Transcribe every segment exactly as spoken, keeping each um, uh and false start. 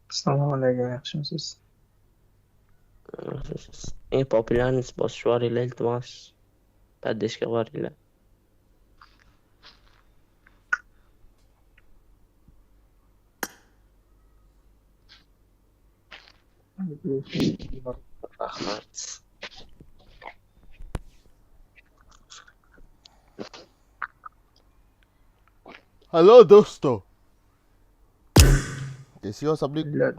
Assalamu alaikum, yaxshimisiz? Eng popularni bosh var ile iltimas. Paddesh ka var ile. Rahmat. Hello, dosto. Kaise ho sab log?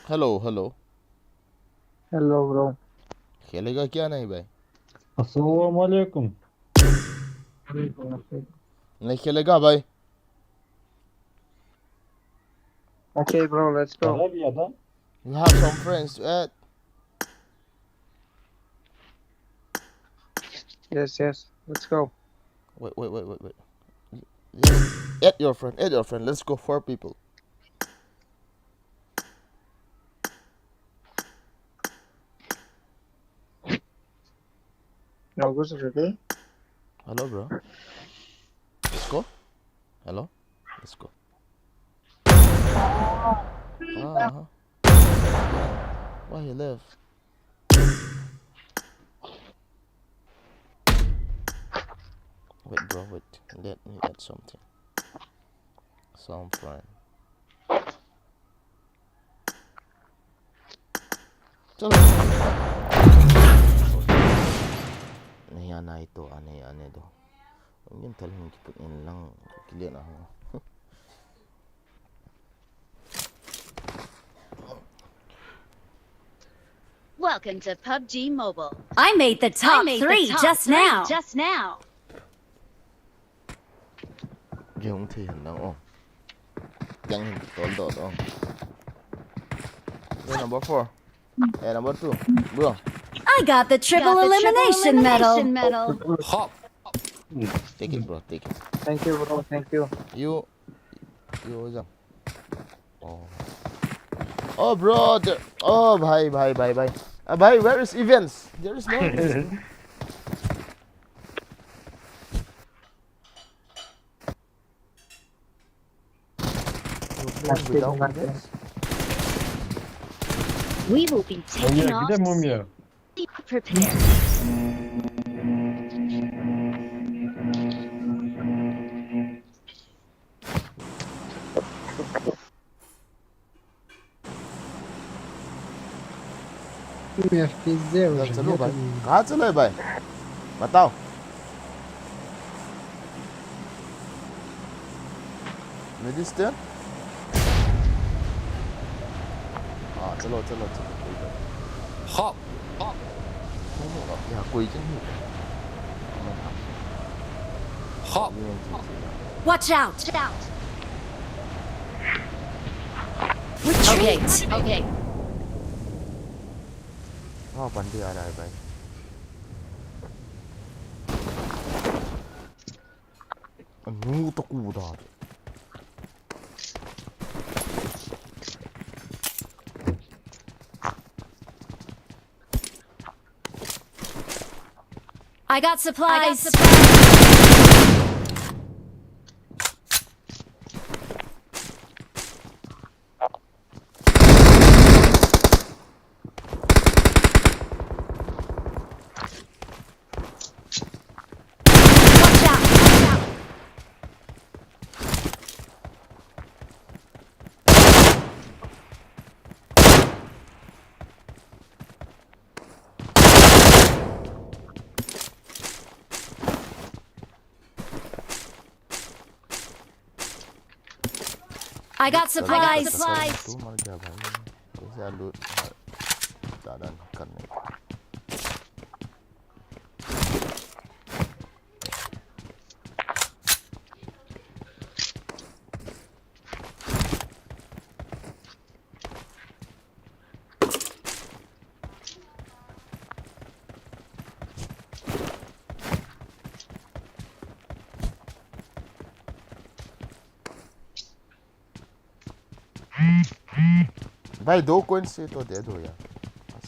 Hello, hello. Hello, bro. खेलेगा क्या नहीं भाई? Assalamu alaikum. नहीं खेलेगा भाई? Okay, bro, let's go. You have some friends to add? Yes, yes, let's go. Wait, wait, wait, wait, wait. Yes. Add your friend, add your friend. Let's go, four people. August, ready? Hello, bro. Let's go. Hello? Let's go. Ah, uh-huh. Why he left? Wait, bro, wait. Let me add something. Some friend. चलो। नहीं आना ही तो आने, आने दो। Yin thal hung kiput in lang kilian a hung. Welcome to PUBG Mobile. I made the top three just now. Just now. Ge hung thei hen lang o. Yang hin tol dol o. Number four. Eh, number two, bro. I got the triple elimination medal. Hop. Take it, bro. Take it. Thank you, bro. Thank you. You, you jump. Oh. Oh, bro. There, oh, bhai, bhai, bhai, bhai. Uh, bhai, where is events? There is no events. We will be taking off. Be prepared. Kal chalo bhai. Kaha chalo bhai? Batao. Medistan? Ah, chalo, chalo, chalo. Hop. Hop. Yaha koi chang nahi. Hop. Watch out. Watch out. Retreat. Okay. Okay. Wahan bandi aa raha hai bhai. Anu to kuda. I got supplies. Watch out! Watch out! I got supplies. Supplies. तू मर गया भाई। कैसे आलू? हाँ, ज्यादा नहीं करने। भाई, दो कॉइन से तो दे दो यार। बस।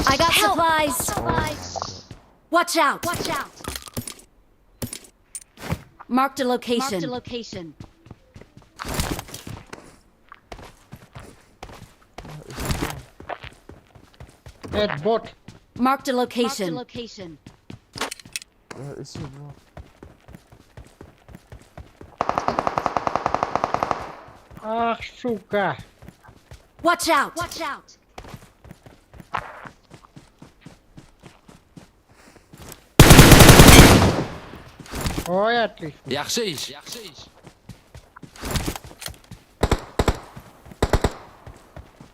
I got supplies. Watch out! Watch out! Marked a location. Marked a location. That bot. Marked a location. Marked a location. Where is he, bro? Ах, сука. Watch out! Watch out! Ой, отлично. Yaxshi ish.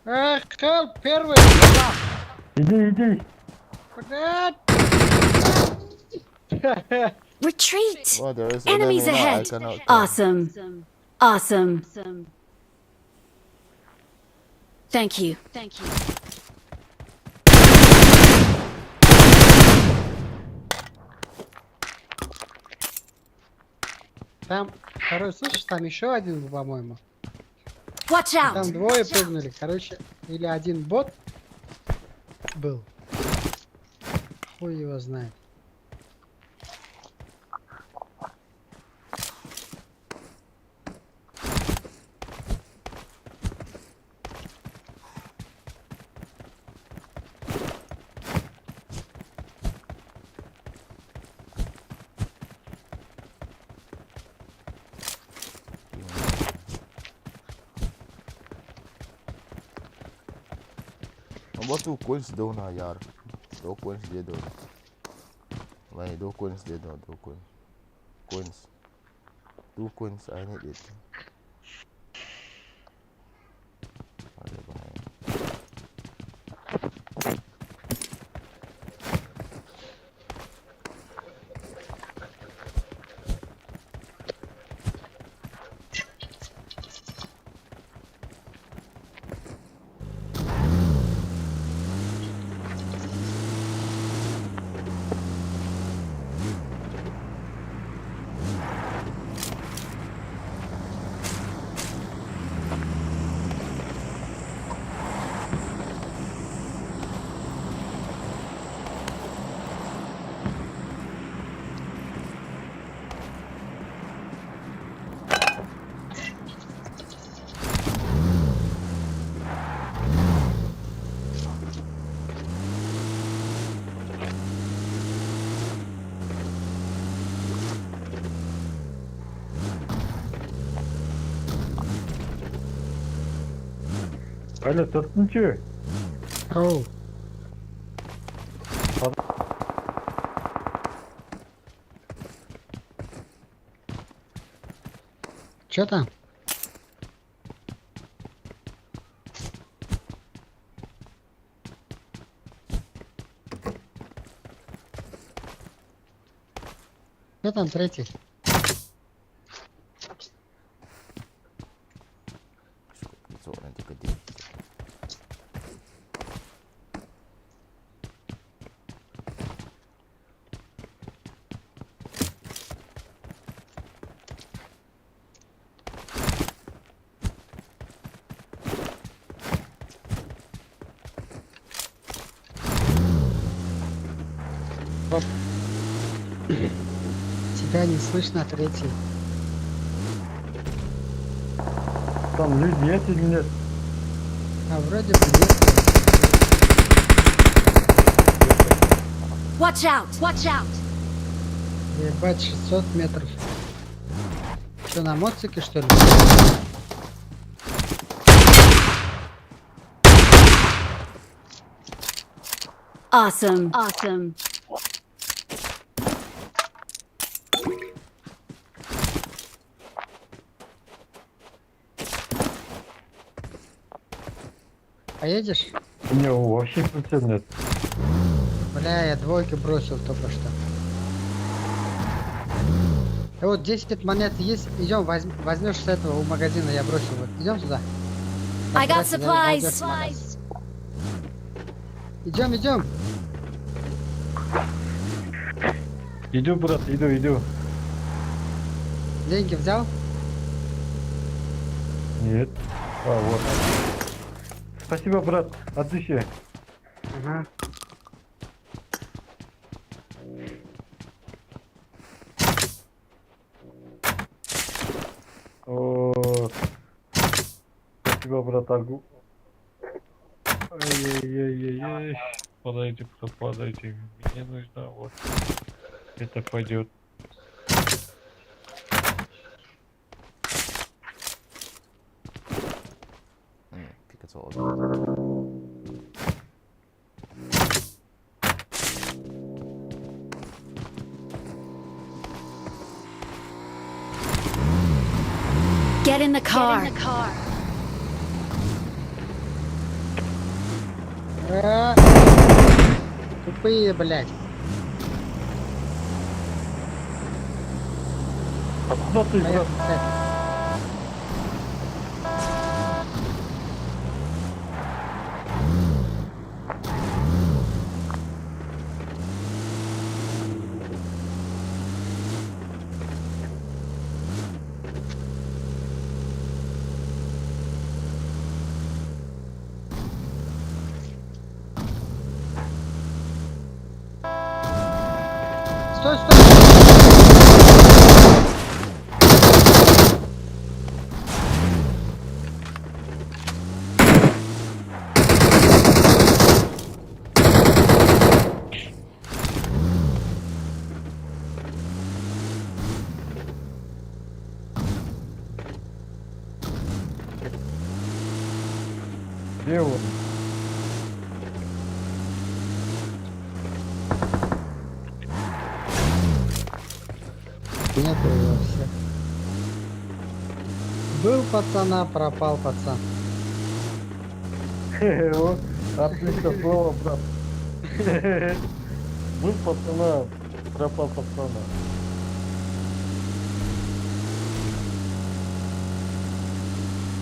Эх, хел, первый. Иди, иди. Блядь. Retreat! Oh, there is enemy. Enemies ahead! Awesome. Awesome. Thank you. Thank you. Там второй, слышишь, там еще один был, по-моему. Watch out! Там двое прыгнули, короче, или один бот был. Хуй его знает. Aba दो coins दो ना यार, दो coins दे दो भाई, दो coins दे दो, दो coins, coins, two coins, I need it. अरे भाई। Алло, тот ничего? Ау. Че там? Кто там третий? Оп. Тебя не слышно, третий. Там люди есть или нет? А вроде бы нет. Watch out! Watch out! Ебать, шестьсот метров. Что, на моцике, что ли? Awesome. Awesome. Поедешь? У меня вообще прицел нет. Бля, я двойки бросил только что. Э, вот десять монет есть, идем, возьмешь с этого у магазина, я бросил. Вот, идем сюда. I got supplies. Идем, идем. Иду, брат, иду, иду. Деньги взял? Нет. А, вот. Спасибо, брат, от души. Ага. О, спасибо, братан. Ай-яй-яй-яй-яй. Падайте, брат, падайте. Мне нужно, вот. Это пойдет. Get in the car. Э, тупые, блядь. А куда ты, брат? Стой, стой! Где он? Нету его всех. Был пацана, пропал пацан. О, отличное слово, брат. Был пацана, пропал пацана.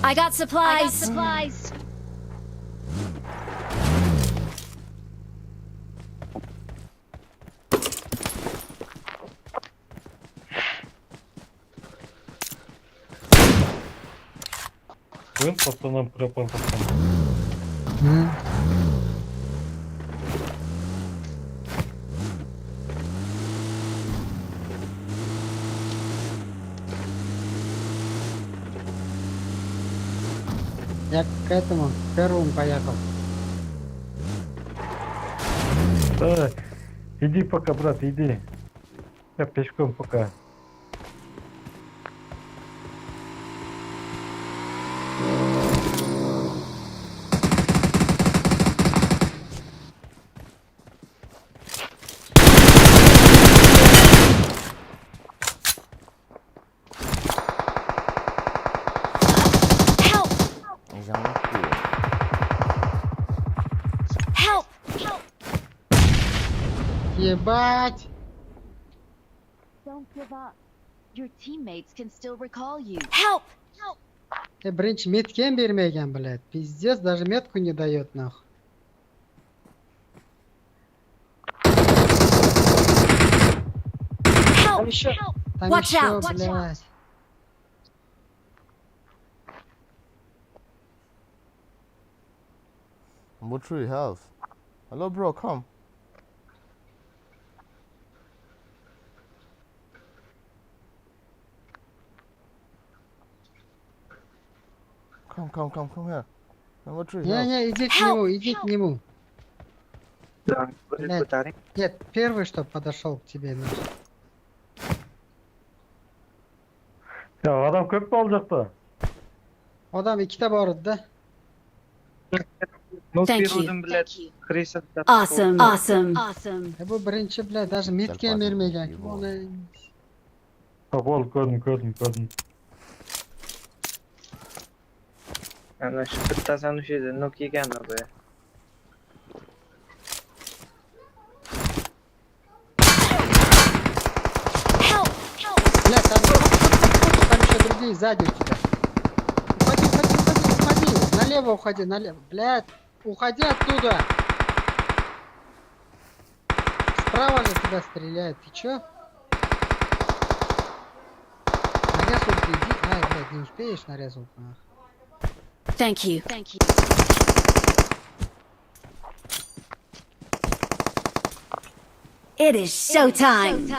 I got supplies. I got supplies. Был пацаном, пропал пацаном. М. Я к этому первому поехал. Да, иди пока, брат, иди. Я пешком пока. Help! Help! Ебать! Don't give up. Your teammates can still recall you. Help! Help! Э, birinchi metki bermegen, блядь. Пиздец, даже метку не даёт, нахуй. Help! Там ещё, help! Там ещё, блядь. Watch out! Watch out! Number three health. Hello, bro, come. Come, come, come, come here. Number three health. Не, не, иди к нему, иди к нему. Да, блядь, нет, первый, чтоб подошёл к тебе, нахуй. Ya, adam köp mü alacaktı? Adam iki de vardı da. Ну, Thank you. Awesome. Awesome. Awesome. Я бы бренче, бля, даже митки Darpa мер мега. Его. Вон, э. Попал, кодный, кодный, кодный. Она ж пытается, ну, что-то, ну, кикана бы. Help! Help! Бля, там, там ещё другие сзади у тебя. Уходи, уходи, уходи, уходи. Налево уходи, налево. Блядь, уходи оттуда. Справа на тебя стреляют. Ты чё? На резулт иди. Ай, блядь, не успеешь на резулт, нах. Thank you. Thank you. It is showtime.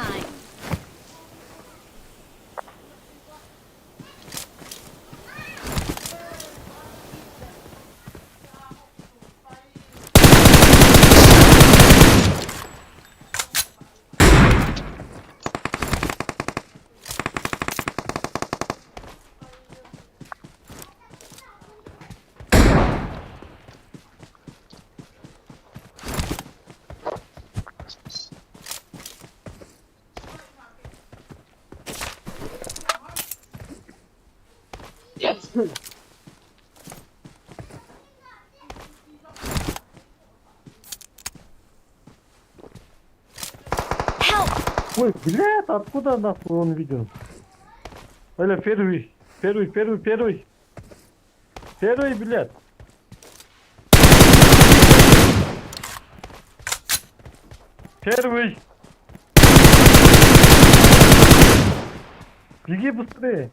Help! Ой, блядь, откуда нахуй он видел? Оля, первый, первый, первый, первый. Первый, блядь. Первый. Беги быстрее.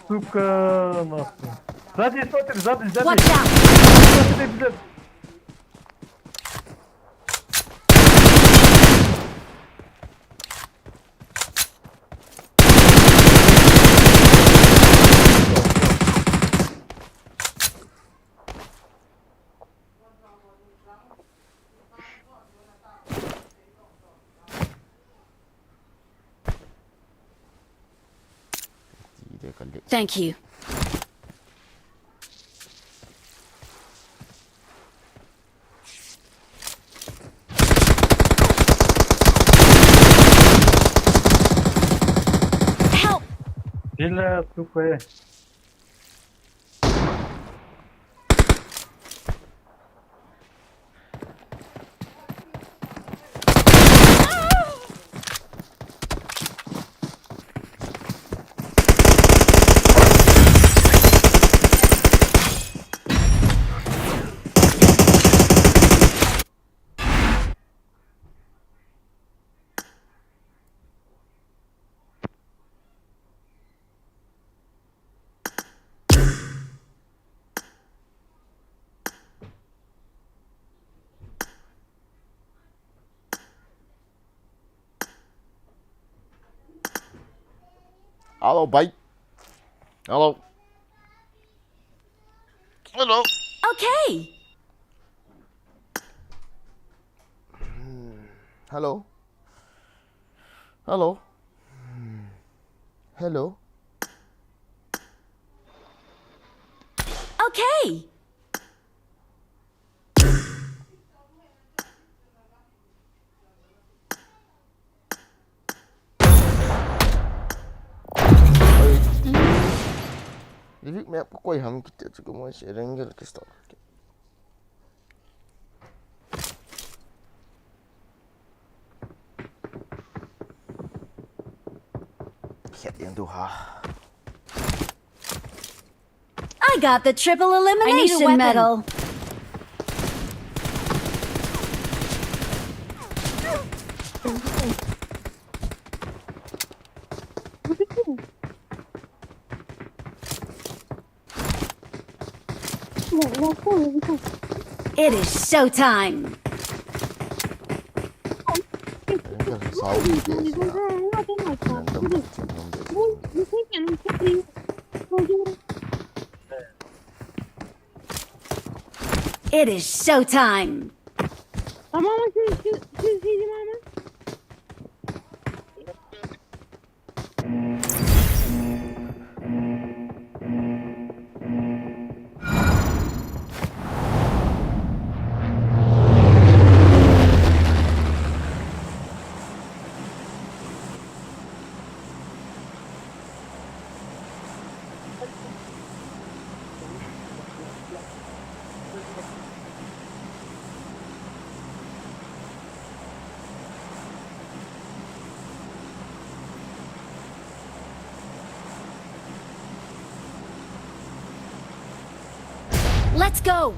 Сука, нахуй. Сзади, смотри, сзади, сзади. Watch out! Смотри, блядь. Thank you. Help! Bela, tu kwe. Hello, bhai. Hello. Hello. Okay. Hello. Hello. Hello. Okay. Livik map ko koi ham kiti chu ko mo se rengel ke stop. Khet yang tu ha. I got the triple elimination medal. It is showtime. It is showtime. Tamam, şu, şu, şu, şu, tamam. Let's go!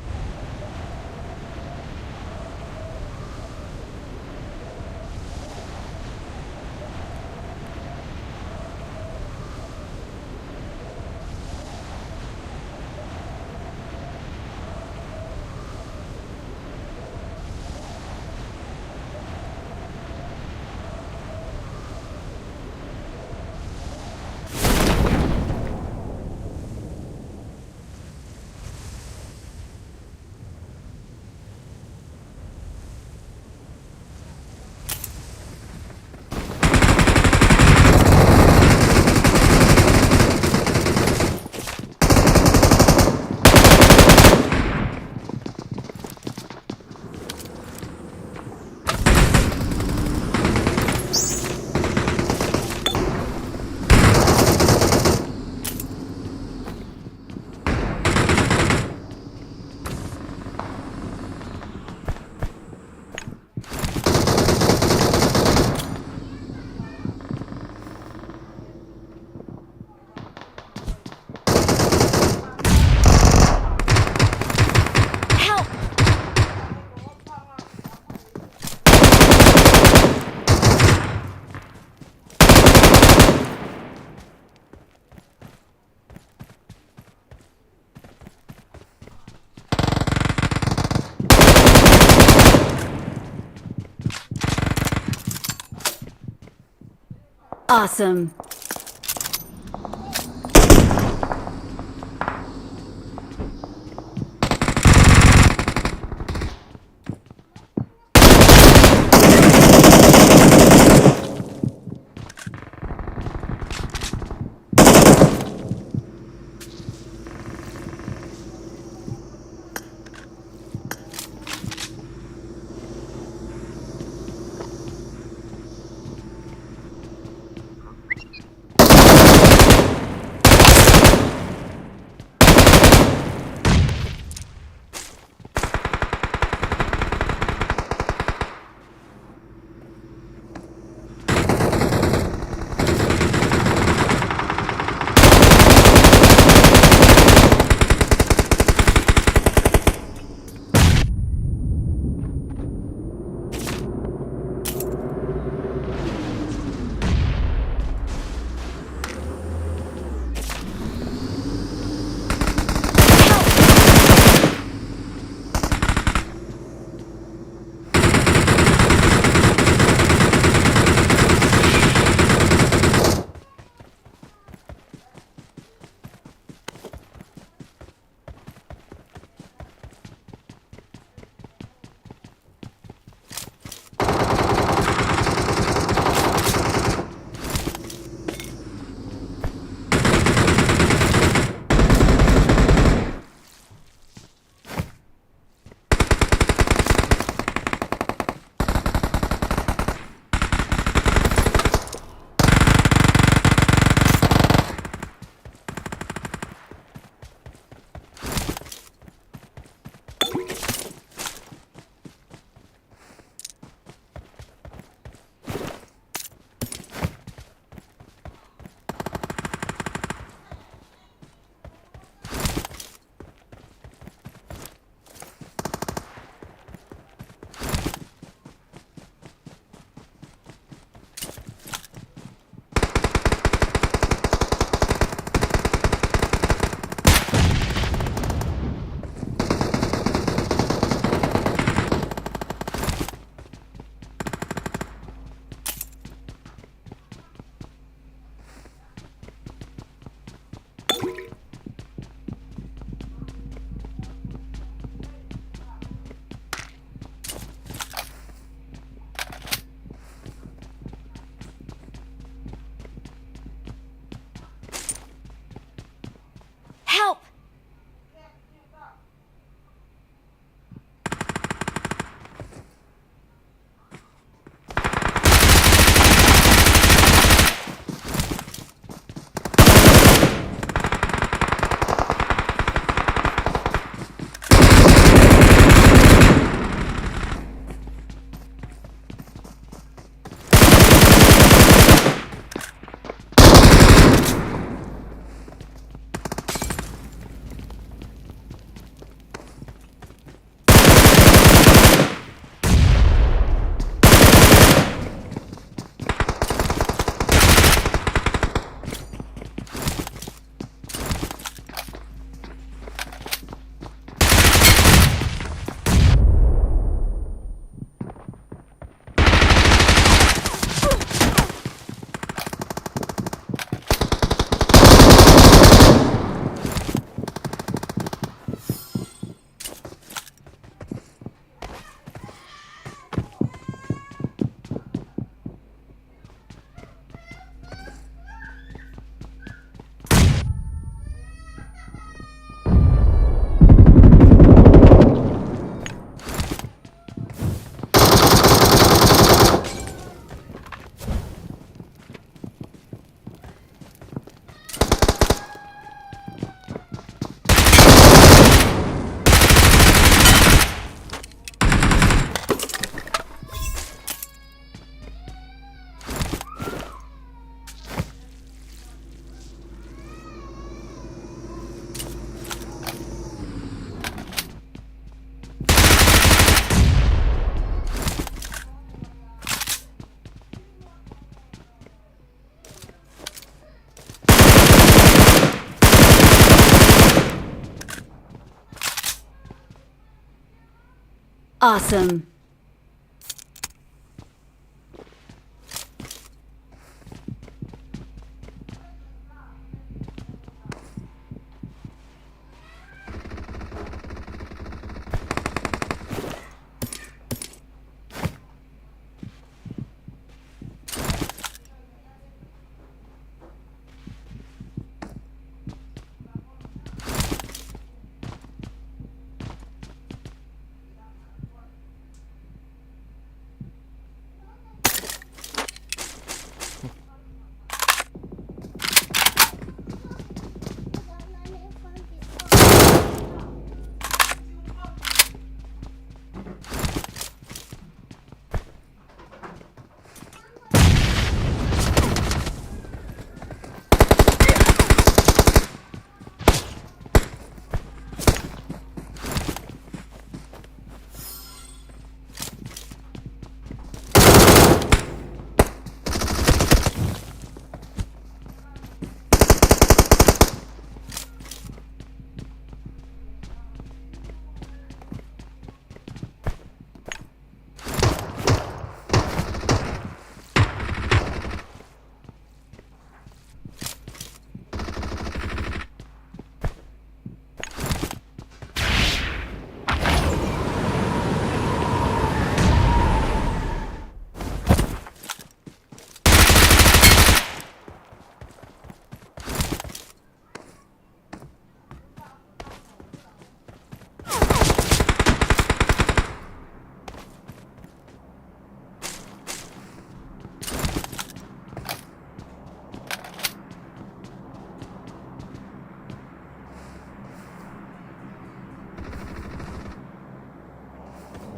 Help! Awesome. Awesome.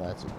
That's it.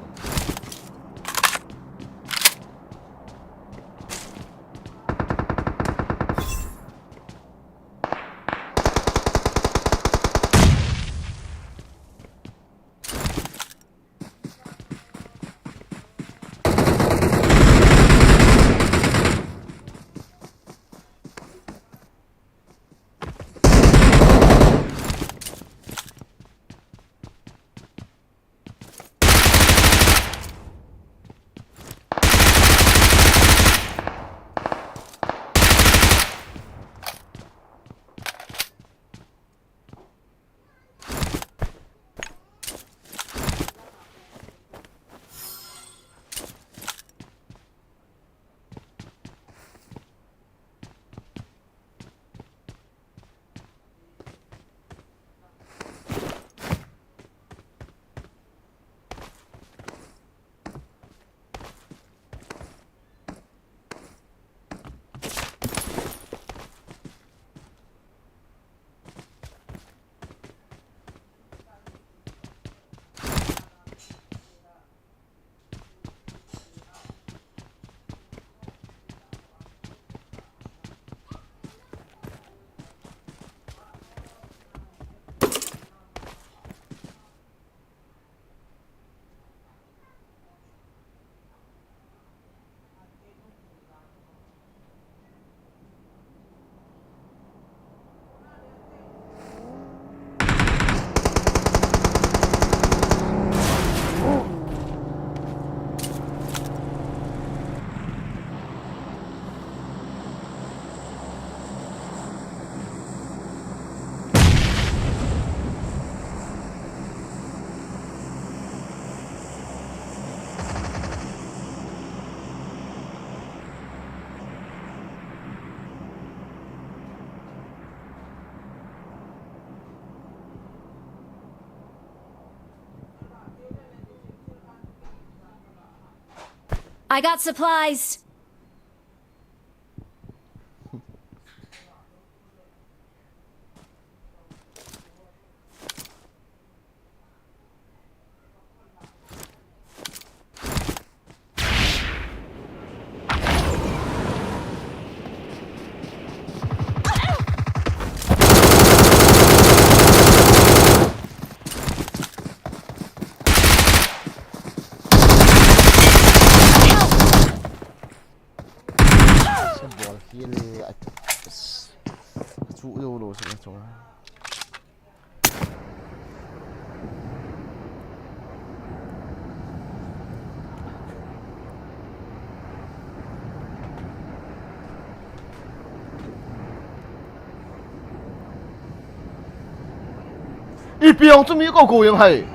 I got supplies. Bol hi le a, a chu lo lo sa chu. Ipi jong chu mi ko ko jeng hai.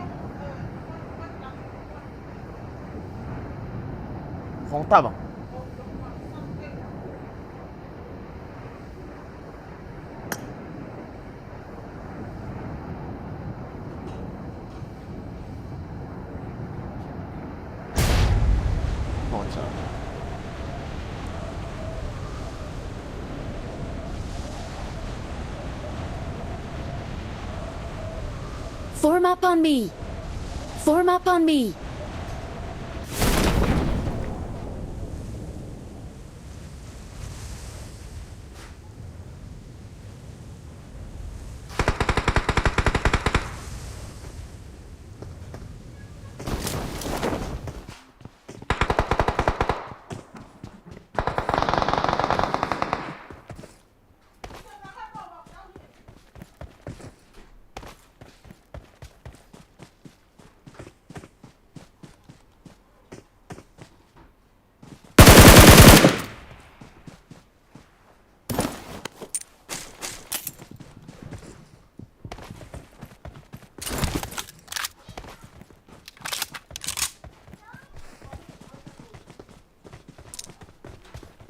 Khong ta bang. Form up on me. Form up on me.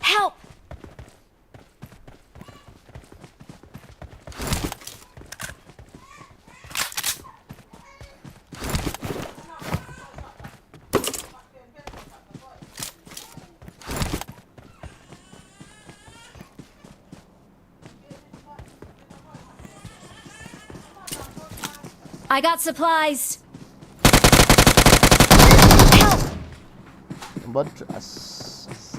Help! I got supplies. Help! But, uh, s-, s-,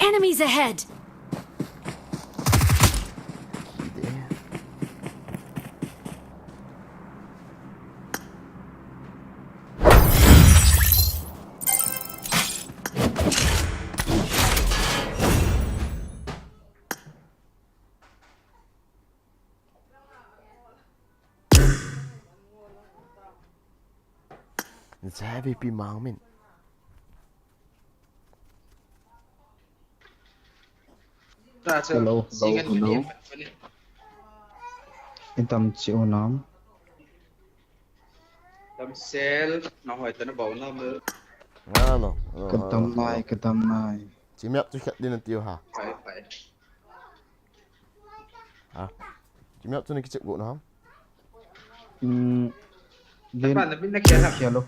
Enemies ahead! It's a heavy pi mang min. Hello, hello, hello. Itam chi unam. Damsel, na hoi ta na bau na mu. Hello, hello, hello, hello. Kadam nai, kadam nai. Chi miap tu khat din na tiu ha. Pai, pai. Ha? Chi miap tu na kichep go na ham? Hmm. Din. Apa na bin na kia ha? Kia lo.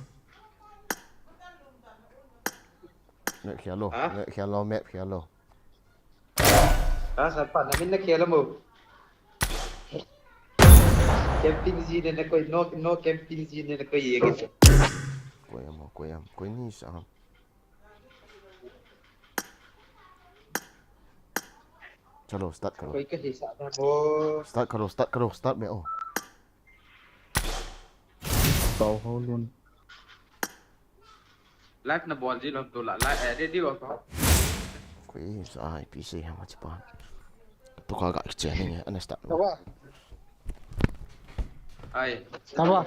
Map khel lou, ha? Map khel lou, map khel lou. Ka sa pa na min na khel lou mo. Camping ji ne na koi, no, no camping ji ne na koi ye ke. Koi am, koi am, koi ni sa ham. Chalo, start karo. Koi ka hi sa da mo. Start karo, start karo, start me o. Tau ho lun. Live na bol ji lou tu la, live, eh, ready ho ko. Koi sa ai pi se ha ma chi pa. Tu ka ga che ni nge, ana start. Tava. Ai. Tava.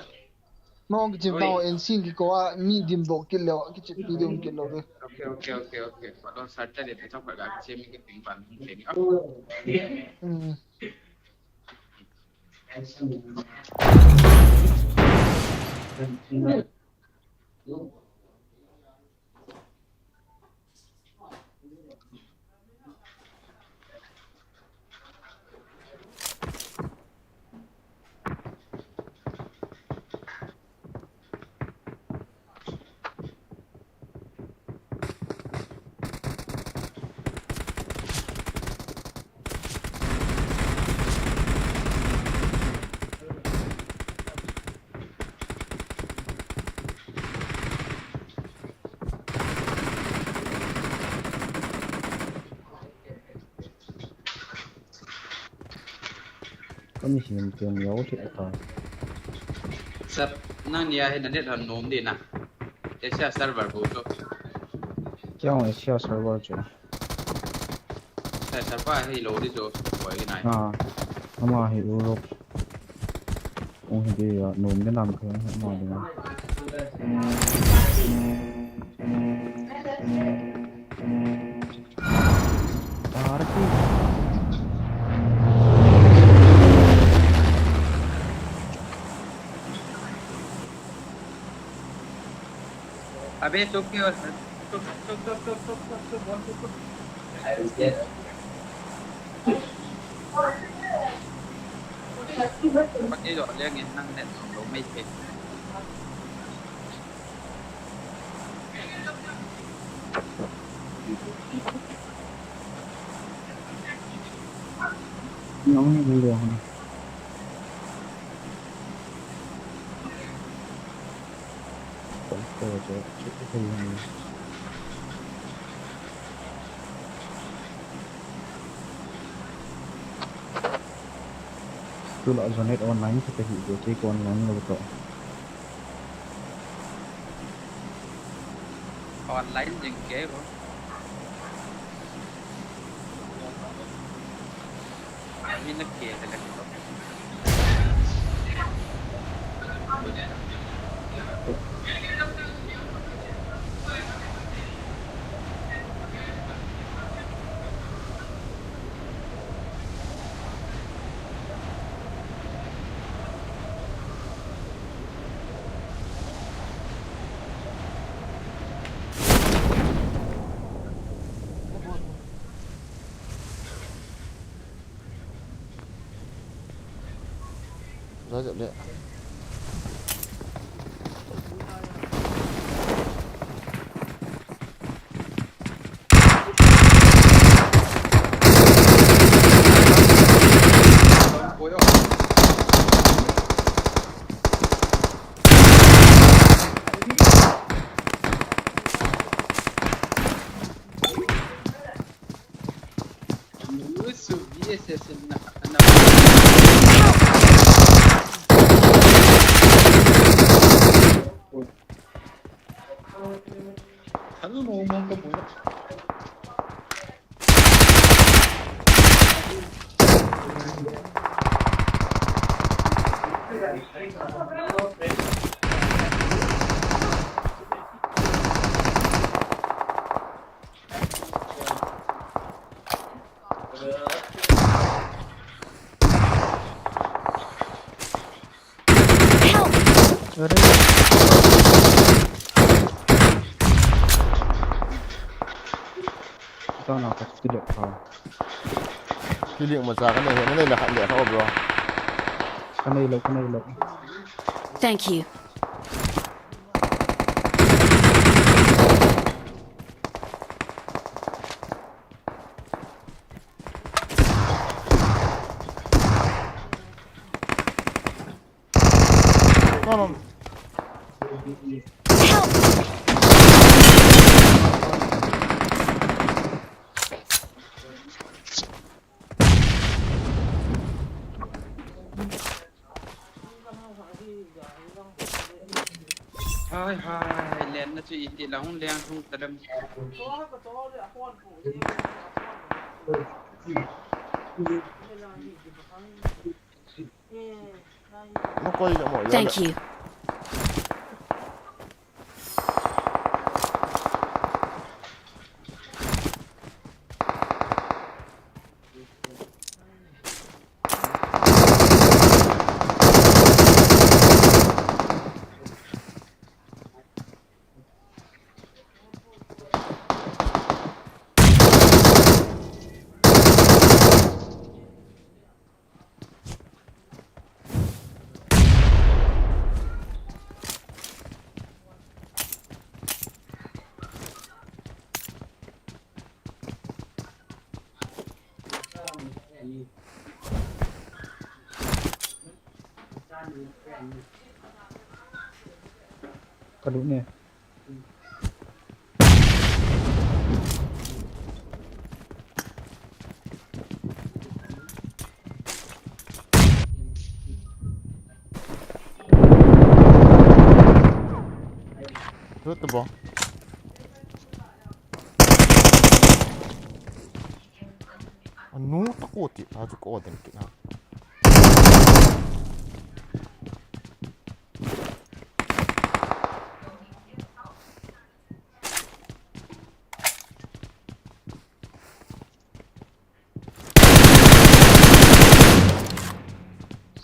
Nong ki chim tao en sing ki ko a mi dim dok kit leo, ki chim pi dim kit leo. Okay, okay, okay, okay. Pa don sa ta de pe chok ka ga che mi ki ting pan ke ni. Hmm. Kami hin ken yau hi ata. Sir, nang nia hin net han nom di na. Asia server bu chu. Kya Asia server chu? Sir, server hi lo di chu. Koi nai. Ah, ama hi Europe. Ong hi di ya, nom di nam khe, ama di na. Tarki. अबे चुप क्यों? चुप, चुप, चुप, चुप, चुप, चुप, चुप, बोल, चुप, चुप। Pati jo leng in nang net song lo mai the. Nong ni lo na. Kon te jo chu thei ni. Tulai jonet online khat ahi ve, kei ko online lo to. Online jing kei bo. Ami na kei le le to. Za jep le. Help! Very good. Ito na, ka-click pa. Click mo sa kanai, kanai la, la, oh, bro. Kanai lo, kanai lo. Thank you. No, no. Help! Hai, hai, lenna chu iti la hung leng hung tadam. Thank you. Kalut ne. Lut bo. Anu ta ko ti, ta chu ko den ti na.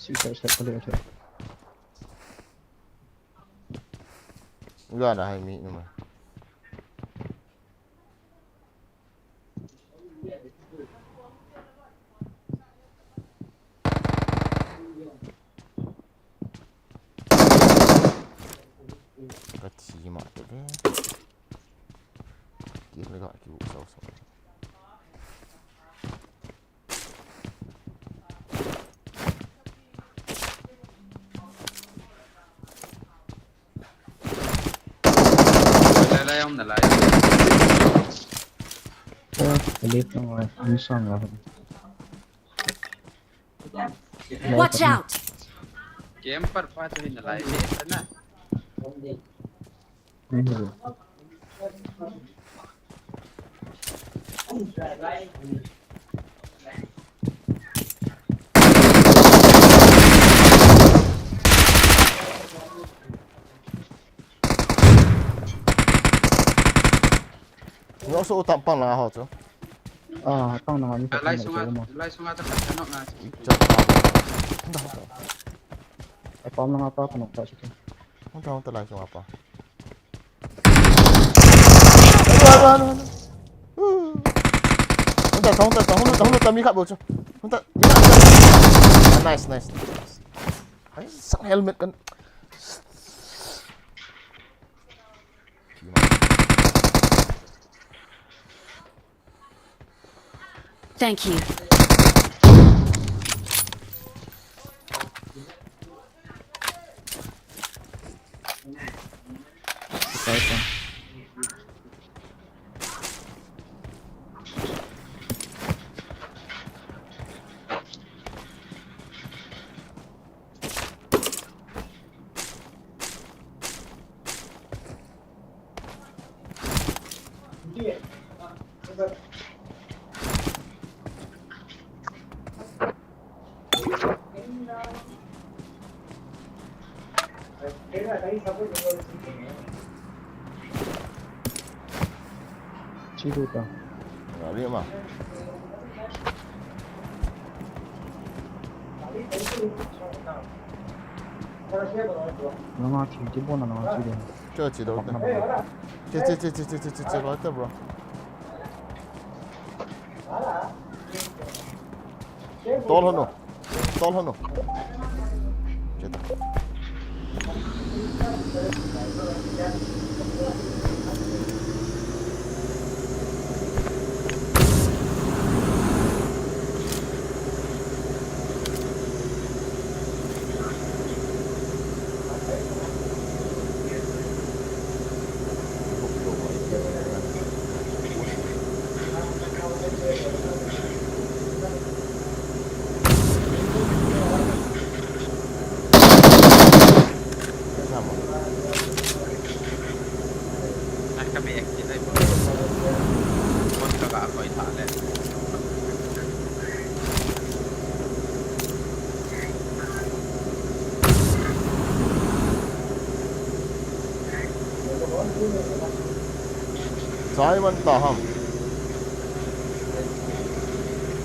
Sisa sa ko le. Uya na hai mi numa. Lai, lai, lai, lai. Elite lang, ang sang lang. Watch out! Camper pa chu hin nalai, eh, sana. Nyo so utam pang lang ho chu. Ah, pang lang ni. Lai sunga, lai sunga ta ka no na. Ai pam lang apa ka no ta chu. Hunta, hunta lai sunga pa. Aduh, aduh, aduh, aduh. Hunta, hunta, hunta, hunta, hunta, mi khat bou chu. Hunta, mi khat. Ah, nice, nice, nice. Ai, sang helmet kan. Thank you. Chidu ta. Ngari ma. Nanga chi, chi bona nanga chi de. Cho chi do. Che, che, che, bro. Tol hanu. Tol hanu. Che ta. Chai man ta ham.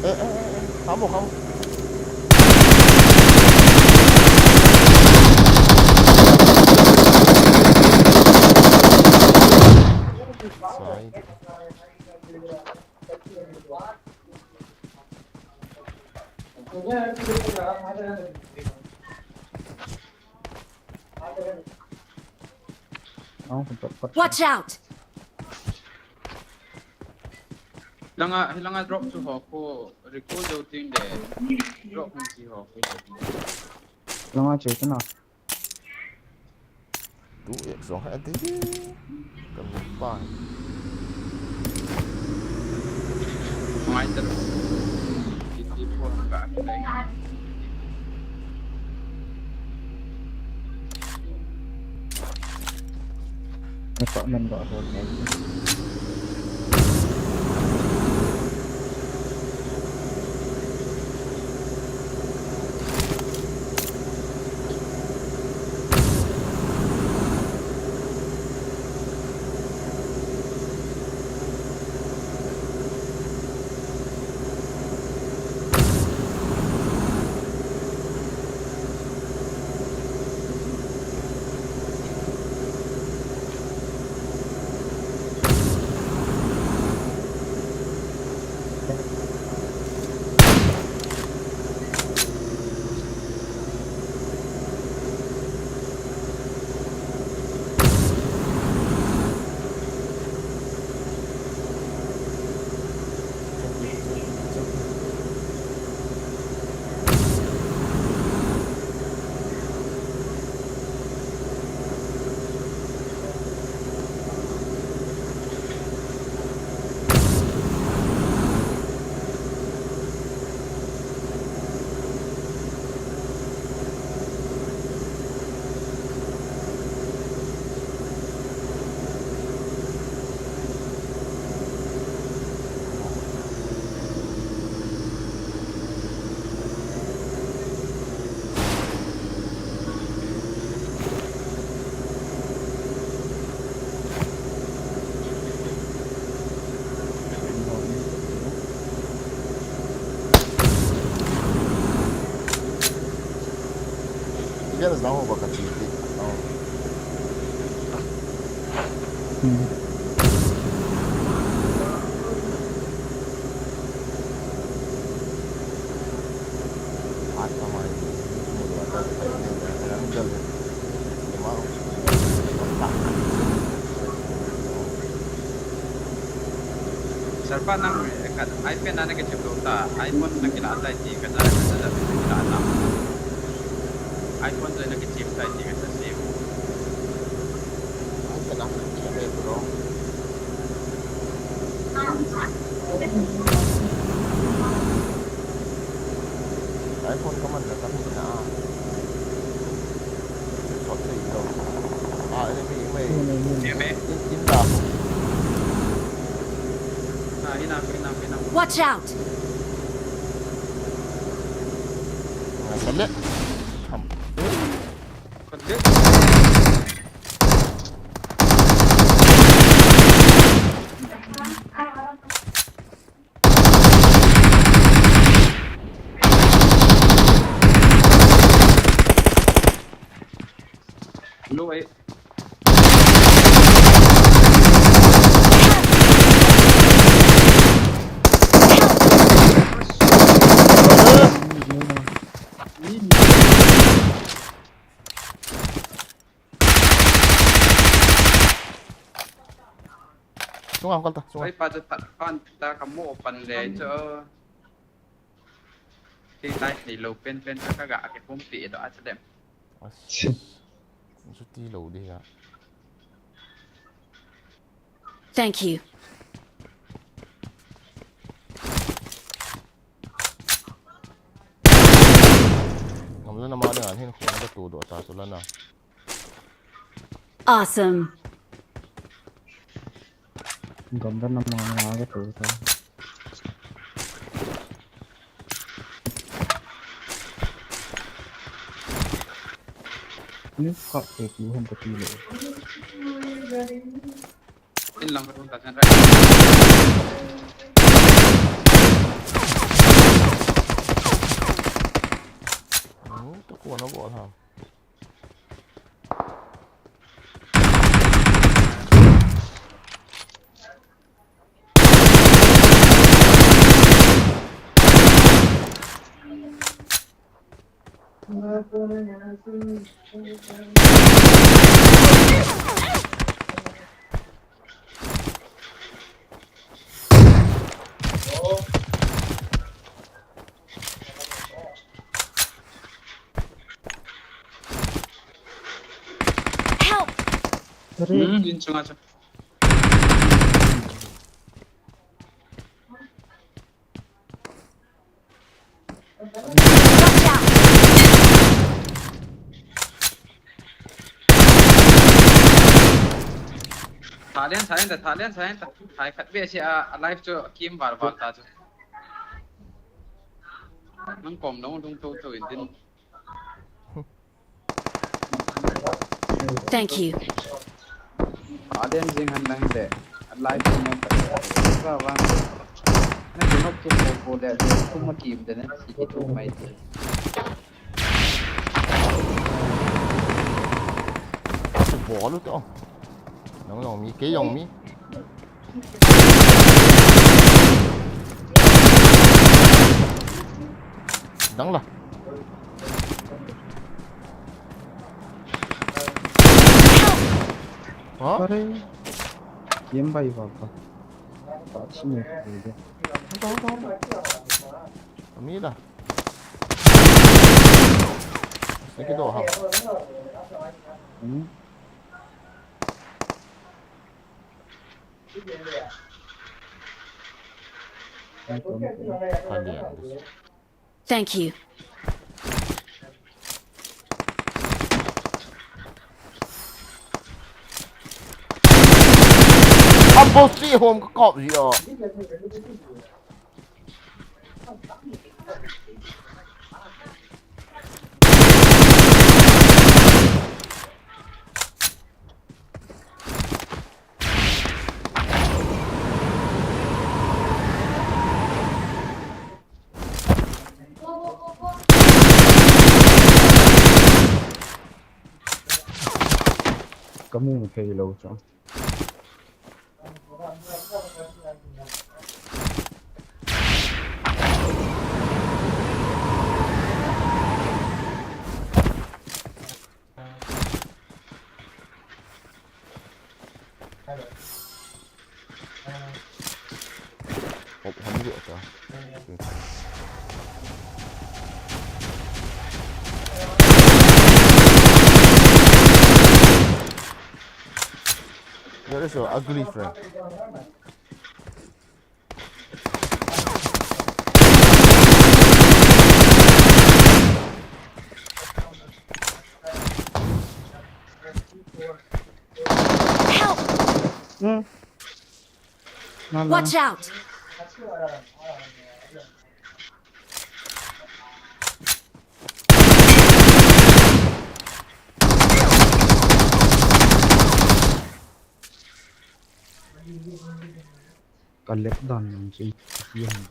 Eh, eh, eh, eh. Khamo, khamo. Chai. Watch out! Langa, langa drop chu ho ko recall do ting de. Drop hung si ho ko. Langa che na. Tu ek song hai de. Kan pa. Mai ter. Iti po ka. Department ba ho. Zang ho ba ka chi ti. Sir pa nang, eh, ka iPad na na ke chip lo ta, iPhone na kila ta ti ka ja ka ja kila ta. iPhone na ke chip ta ti ka ja se. iPad na ke chip lo. iPhone ka man na ka mi na. Sot sei to. Ah, enemy, enemy. Enemy. In, in da. Ah, enough, enough, enough. Watch out! Ah, sale. Ham. Sale. Hello, eh. Sunga kal ta, sunga. Oi, pa chu phat pan ta ka mo pan le chu. Ti tai ti lo pen pen ka ga ke pum ti do a chalem. As. Chu ti lo di ga. Thank you. Ngam lo na ma ding an hin khun ka tu do ta su la na. Awesome. Gam dan na ma na ga tu ta. Ni ka te ki hom ka ti le. In lang ka tu ta chan rai. Hmm, tu ko na bol ha. Help! Hmm, in chunga chu. Watch out! Thalen, thalen ta, thalen, thalen ta. Thai khat be si a, a life chu kim var var ta chu. Nang kom nong lung to to in din. Thank you. Aden jing han lang le. Life mo ka. Ka wan. Na ki nok tu ko ko le. Tu ma kim de ne. Si ki tu mai de. Bol u to. Nong yong mi, kei yong mi. Dang la. Ha? Are. Yem bai ba ba. Ba chi ne ko de. Hong ko, hong ko, hong ko. Ami da. Seki do ha. Hmm. Thank you. Abo si hom ka kop ji o. Kamu thei lou chu. Oh, hon dih ta. That is so ugly, friend. Help! Hmm. Watch out! Ka lek dan nang chu ipi ham.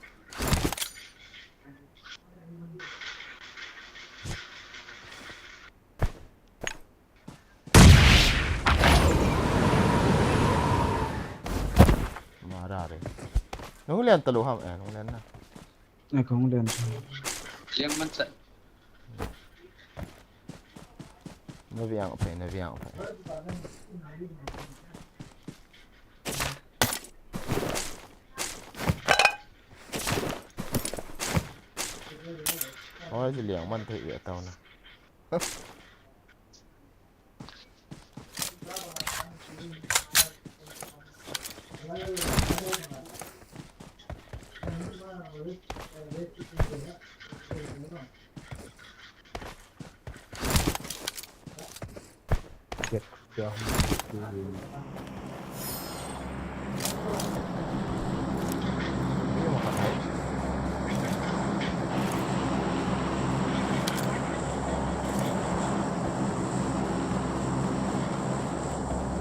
Mara re. Nung len talu ham, eh, nung len na. Ai, kong len. Liang man sa. Na viang phe, na viang phe. Oi, si liang man thei ve tau na.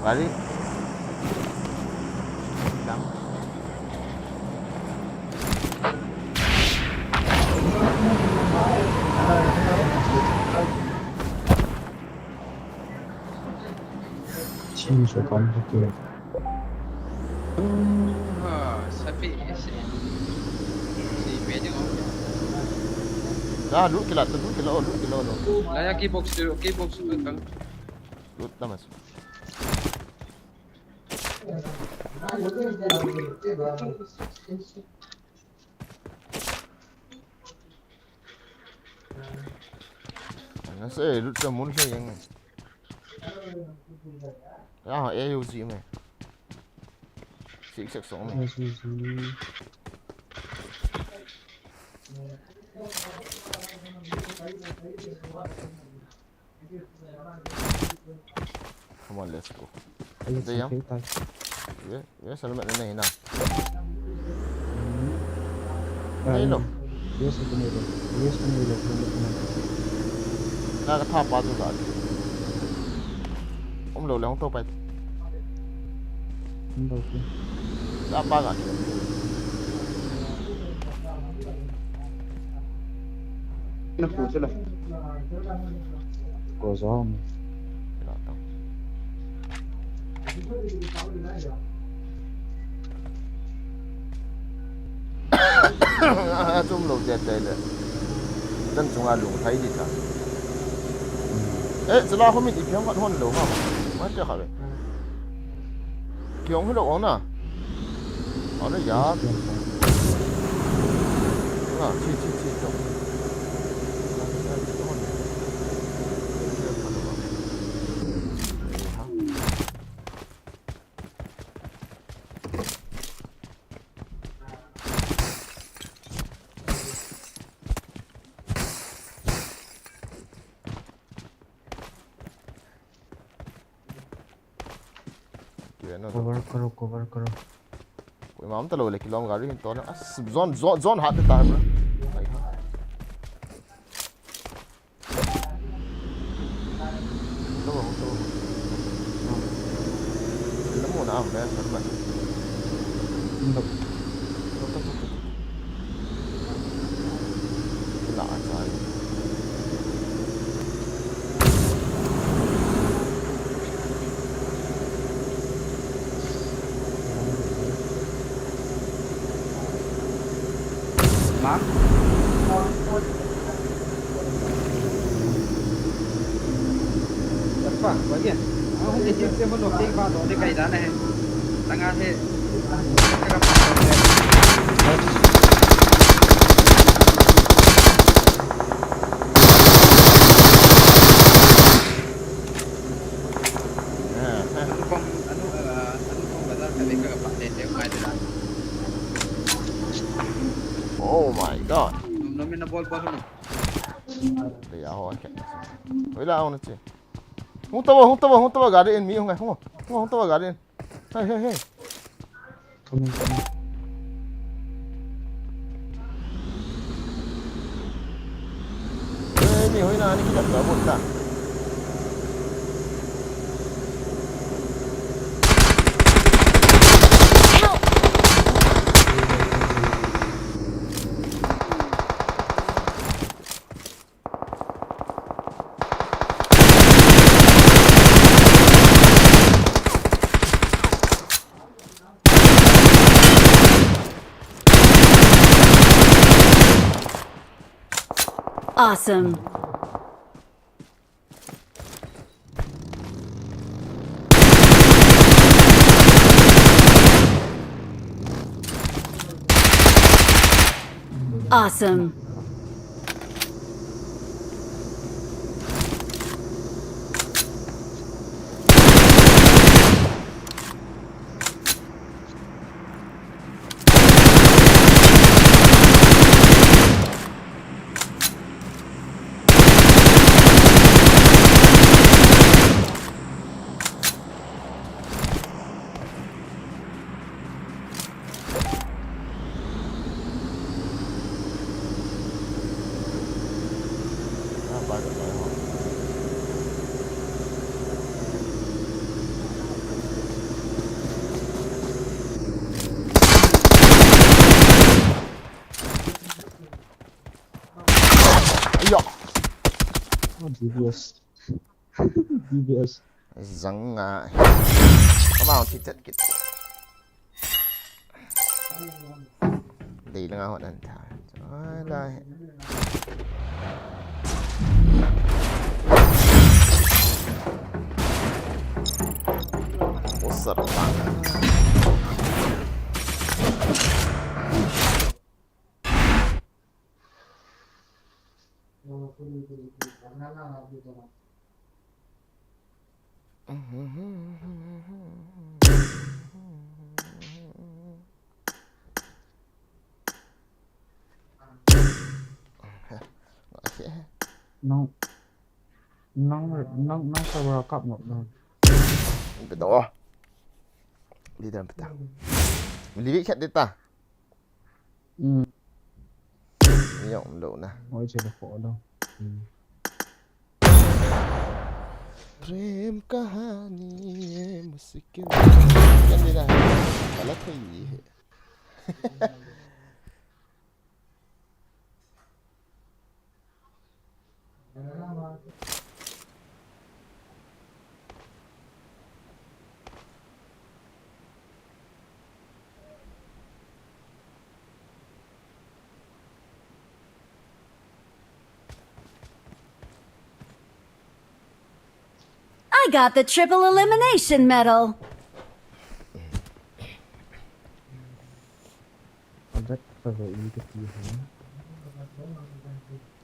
Balik. Dang. Chin so kam so ke. Ah, sapi ese. Si pe ding o. Da, lut kila, lut kila, lut kila, lut. Laya key box tu, key box tu kang. Lut tamas. Nasa eh, lut sa mun sa yang. Ah, eh, uji me. Six six song me. Come on, let's go. Ayun, Dayang. Sakay tayo. Yeah, yeah, salamat na na, hina. Ayun, no. Yes, ito na yun. Yes, ito na yun. Ito na yun. Nakakatapa to, gagi. Umlo lang, umto pa ito. Umlo, okay. Tapa, gagi. Naku sila. Kozom. Atum lo te te le. Dan chunga lung thai di ta. Eh, chala ho mi di piang hon lo ha. Ma te kha ve. Kiong hilo ong na. Ong na ya. Na, chi, chi, chi, to. Cover करो, cover करो। कोई माम तो लो, लेकिन long गाड़ी तो ना, अस, zone, zone, zone हाथ देता है, bro। भाई, हाँ। तो, तो। हाँ। Alam mo na, ang best, ano ba? Hindi. Wala ka sa akin. Bang. Apa, bagian. Ah, hung di chim chim mo, ting ba, to di kai da na he. Tanga he. Anu kong, anu, ah, anu kong bazar ka le ka pa te te mai de la. Oh my God. Nom nom na bol bol no. Te ya ho ke. Oi la, hung na che. Hung tava, hung tava, hung tava, gari in mi hung, hung, hung tava, gari in. Hey, hey, hey. Coming, coming. Hey, mi hoi na, ni kita buat ta. Awesome. Awesome. Aiyo. Oh, D B S. D B S. Zanga. Come on, hit that kid. Dei langa hot an tha. Ai lai. Osar bang. Nang, nang, nang, nang sa World Cup ngap nang. Betul. Leader betul. Liwi khat deta. Hmm. Ni jong um lou na. Oi, che da ko lo. Hmm. Prem kahani mushkil. Kan ni na. Kalat hai ye. I got the triple elimination medal.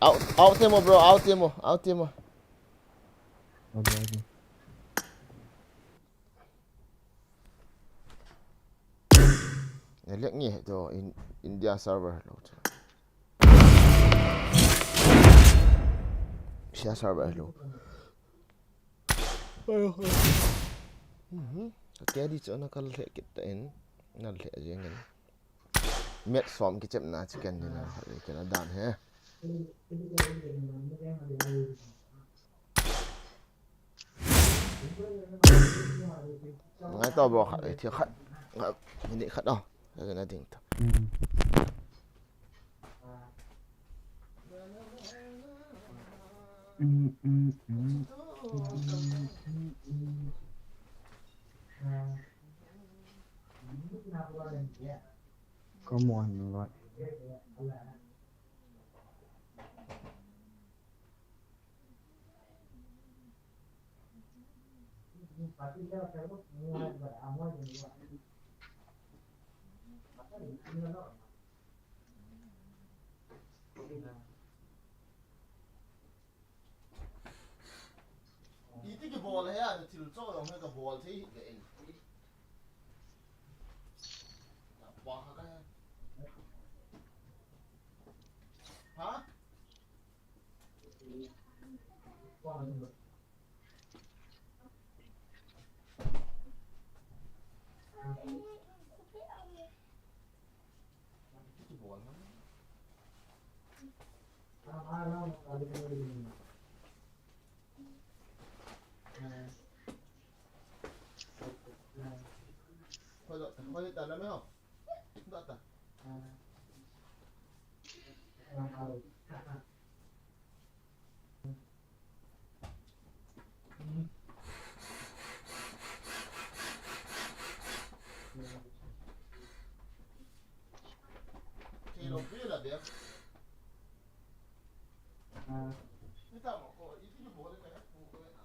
Out, out temo, bro, out temo, out temo. Nalek nge to in, India server lo. Asia server lo. Mhm. Ka carry chu na kal lheh kit ta in. Na lheh jeng in. Met som kichepna chicken dinner khat le kina dan he. Ngai to bro khat, eh, thil khat. Minute khat oh. Ka na ding to. Come on, right. Iti kibol he a, thil cho jong he kabol thei hi ke ei. Apa ka he. Ha? Hoi da, hoi da, la me ho. Da ta. Thei lou pi la bia. Ni ta mo ko, iti ni bol le ka ya ku ko na.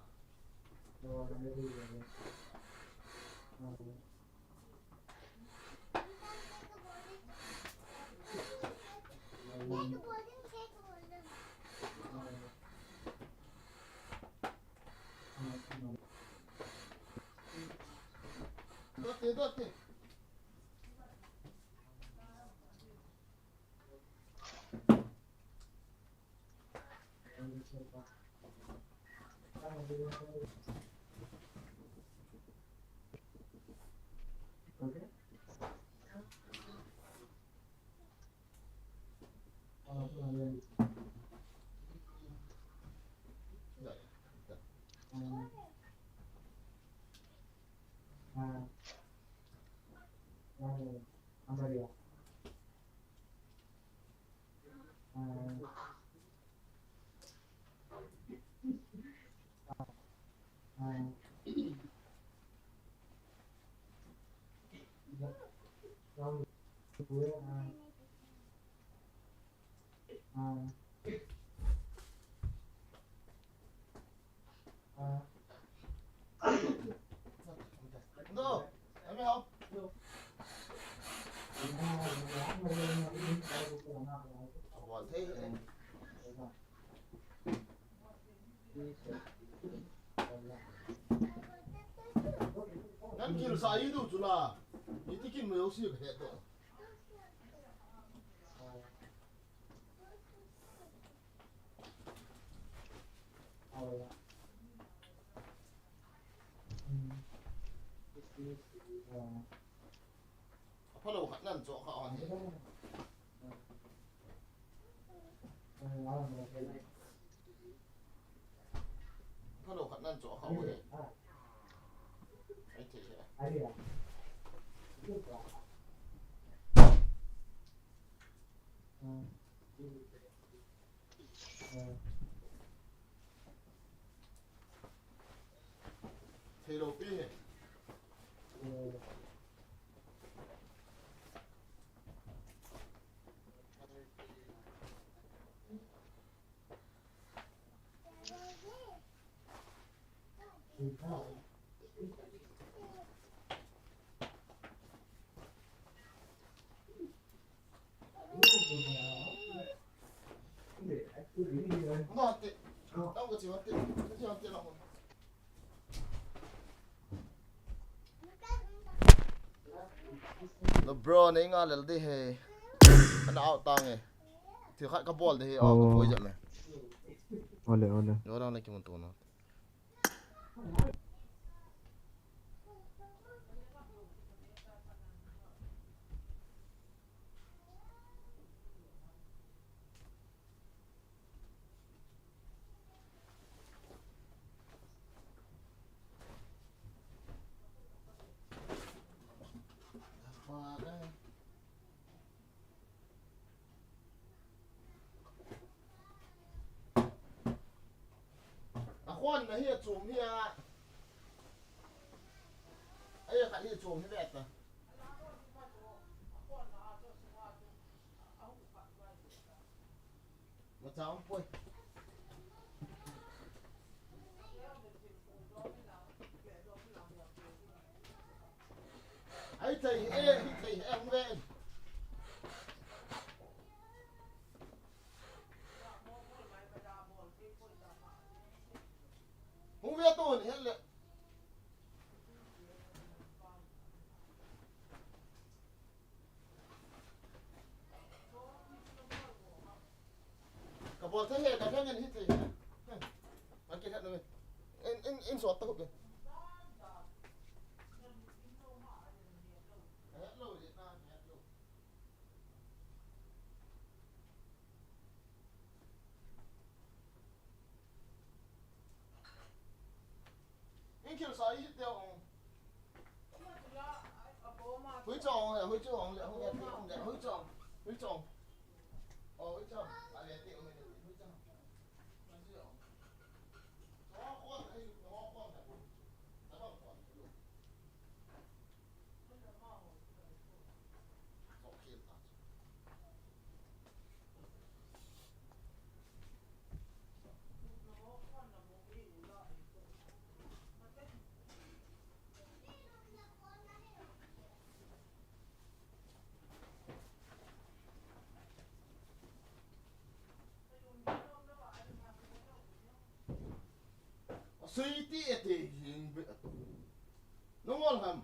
Dote, dote. Nan kil sa i du chu la. I tikin mo si ka he to. A phalou khat nan choh kha on hi. Phalou khat nan choh kha on hi. Ai thei he. Thei lou pi hi. No bro, nei nga lel di he. Ana out tang e. Thil khat ka bol di he, oh, ka poi jep me. Ole, ole. Yo dang le kimun tu no. A khon na hi a chom hi a. Ai a khat hi a chom hi ve ta. Machang poi. Hithei e, hithei e, hung ve. Hung ve tun, hel le. Ka bol thei e, ka thei ngen hithei e. An ke khat na ve. In, in, in sot ta hu ve. In khel sa i te ong. Hui chong, hui chong, hui chong, hui chong. Oh, hui chong. A le te ong, hui chong. Asei ti e te hing be. Nongol ham.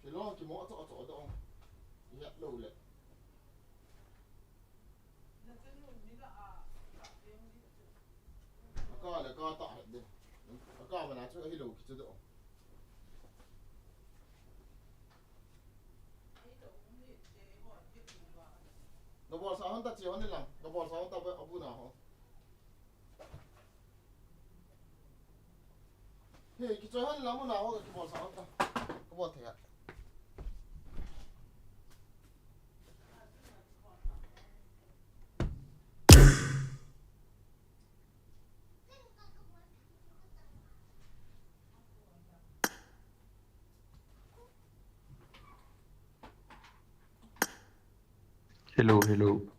Kilo kimo cho cho do. Yak lo le. Aka le ka ta he de. Aka mana chu hi lo ki chu do. Ka bol sa hon ta chi hon ni lang. Ka bol sa hon ta ba abu na ho. He, kichoi hon lang mo na ho, ka bol sa hon ta. Ka bol thei a. Hello, hello.